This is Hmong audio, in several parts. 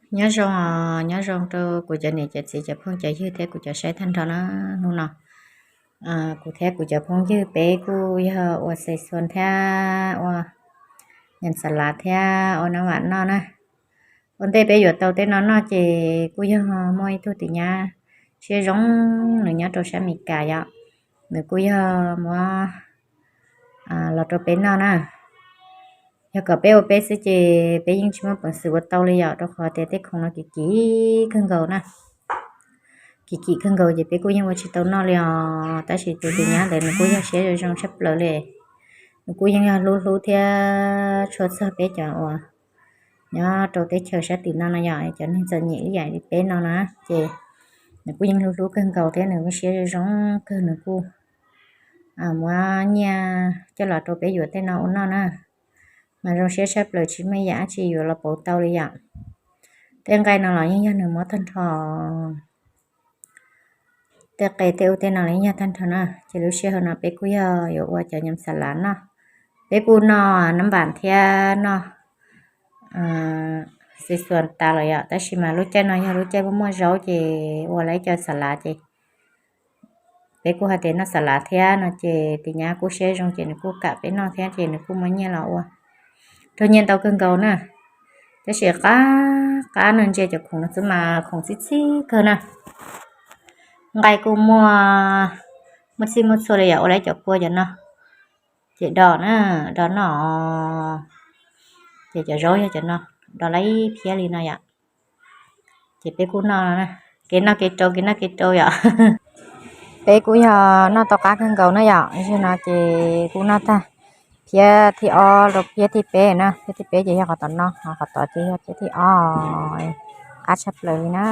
Nyob zoo os, nyob zoo rau kuv cov niam cov txiv cov phooj cov ywg thiab kuv cov saib tag nrho na. Hnub no kuv thiab kuv cov phooj ywg peb kuj yog ua xav xuas thiab ua yam xas lav thiab ua nab vam noj na. Ua ntej peb yuav tau tej no noj ces kuj yog muaj ib tug tis nyab siab zoo, nws nyob rau sab Amelikas yom, nws kuj yog muab los rau peb noj na. Yog kom peb ua peb xwb ces peb yeej tsis muaj peev xwm ua tau li yom, rau qhov tias tej khoom no kim kim kawg nkaus na. Kim kim kawg nkaus ces peb kuj yeej ua tsis tau noj li os. Tab sis tus tis nyab ntawd nws kuj yog siab zoo zoo tshaj plaws li. Nws kuj yeej yog hlub hlub thiab tshua txog peb cov uas nyob rau teb chaws sab tim no no yom, cov neeg txom nyem ib yam li peb no na. Ces nws kuj yeej hlub hlub kawg nkaus thiab nws kuj siab zoo zoo kawg, nws kuj muab nyiaj coj los rau peb yuav tej no ua noj na. Mas zoo siab tshaj plaws, tsis muaj ib yam dab tsi yuav los pauv tau li yom. Tej nqaij no los yeej yog nws muab tag nrho. Tej qe tej ub tej no los yeej yog tag nrho na. Ces lub sij hawm no peb kuj yog yuav ua cov yam xas lav noj. Peb kuj noj nab vam thiab noj xav xuas tas lawm yom, tab sis mas lub caij no yog lub caij muaj muaj zaub ces ua lawv cov xas lav ces peb kuj hais tias noj xas lav thiab no ces tis nyab kuj siab zoo ces nws kuj kam peb noj thiab ces nws kuj muab nyiaj los ua, raug nyiaj ntau kawg nkaus na. Tab sis qab qab no ntsia cov khoom no xwb mas khoom txhij txhij kawg na. Nqaij kuj muaj, muaj txhij muaj txhua li yom, ua lawv cov kua cov no ces do na, do noj. Ces cov zaub yog cov no, do lawv ib phiab li no yom. Ces peb kuj noj, kev noj kev rau, kev noj kev rau yom. Peb kuj yog noj tau qab kawg nkaus na yom, zaum no ces kuj noj tag phiab thib ob rau phiab thib peb na, phiab thib peb ces yog qhov tom no, qhov tod ces yog phiab thib ob, qab tshaj plaws li na.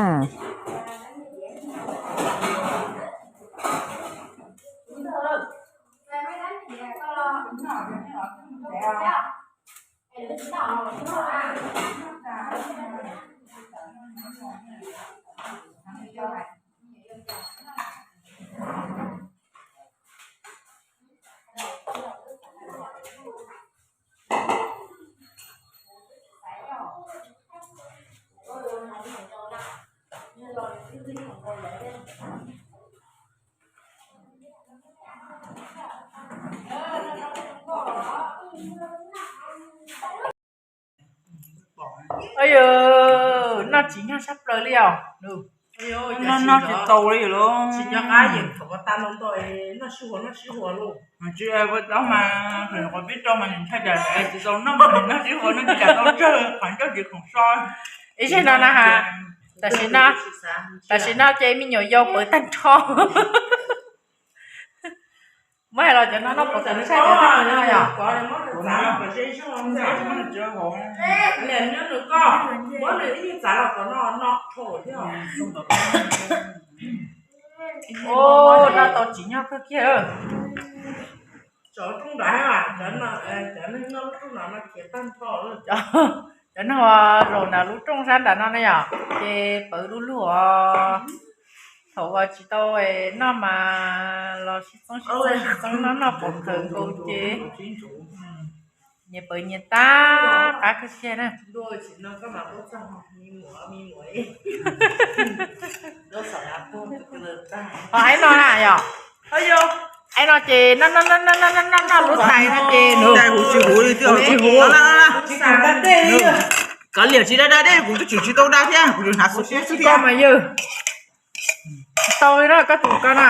Yog noj tsis nyog sab plaws li os. Noj tsis tau li lawm. Tsis nco qab yeem thaum ko tag no noj sib huas noj sib huas lauj. Tsis ua tau mas, qhov peb rau mas thaij daim tsis tau noj, noj sib huas noj tsis kam tau tsawg qhov ncauj tsis khoom so. Ib zaug no na ha, tam sim no, tam sim no ces me nyuam yaus pawv tag nrho. Muab hais los cov no noj pov tawm saib cov no yom. Noj tau tsis nyog kawg kiag. Cov neeg zaum ntawm lub rooj sab nram no na yom, ces pawv du lug os. Thaum uas tsis tau noj mas los sib txeeb sib txeeb sib txeeb noj noj pov khawv nkaus ces nyias pawv nyias tab qab kawg kiag na. Ho aib no na yom, aib no ces noj noj noj lub tais no ces nws tsis huv li, tsis huv. Kav liam tsis da da deb, kuv twb tseem tsis tau da thiab, kuv hnav xub xub xwb thiab mas yog. Tsis tau li na koj tus ko na.